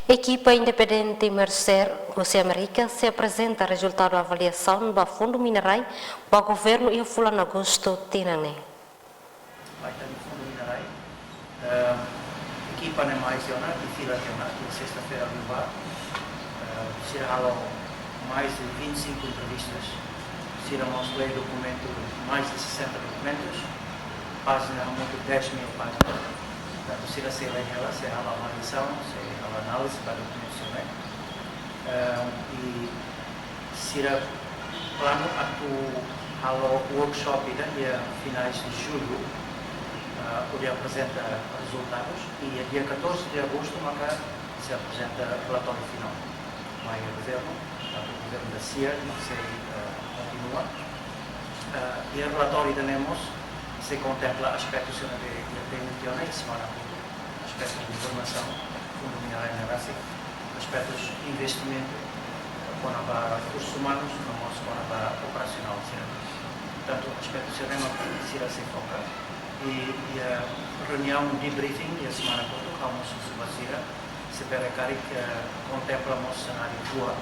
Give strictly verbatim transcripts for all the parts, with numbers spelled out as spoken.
Ekipa independente Mercer husi Amérika sei aprezenta rezultadu avaliasaun ba fundu minerai ba governu iha fulan Agostu tinan ne'e. Ba ita-nia fundu minerai, eh, ekipa ne'e mai tiha ona, iha fila tiha ona, iha sesta-feira liubá. Eh, sira halo mais de vinte e cinco entrevistas, sira mós lee dokumentu, mais de sessenta dokumentus, pájina hamutuk dez mil pájinas. Portantu, sira sei lee hela, sei halo avaliasaun, sei halo análize ba dokumentu sira-ne'e. Eh, i sira planu atu halo workshop ida iha finais de jullu, eh, hodi aprezenta rezultadus, i iha dia catorze de agosto maka sei aprezenta relatóriu finál mai governu, portantu governu da sia, no sei, eh, kontinua. Eh, iha relatóriu ida-ne'e mós sei kontempla aspetu sira ne'ebé iha pendente ona iha semana kotuk, aspetu informasaun, fundu minerai ne'e rasik, aspetus investimentu, kona-ba rekursus umanus, no mós kona-ba operasionál sira. Portantu, aspetu sira-ne'e mak sira sei foka. I, iha reuniaun debriefing iha semana kotuk, ha'u mós husu ba sira, se bele karik, eh, kontempla mós senáriu rua.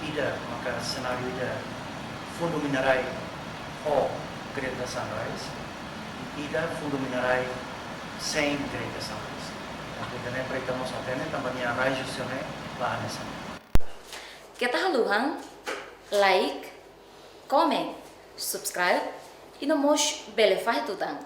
Ida maka senáriu ida fundu minerai ho Greater Sunrise, i ida fundu minerai sein Greater Sunrise. Portantu, ida-ne'e para ita mós hatene, tanba nia arranju sira-ne'e la hanesan. Keta haluha like, comment, subscribe, i no mós bele fahe tutan.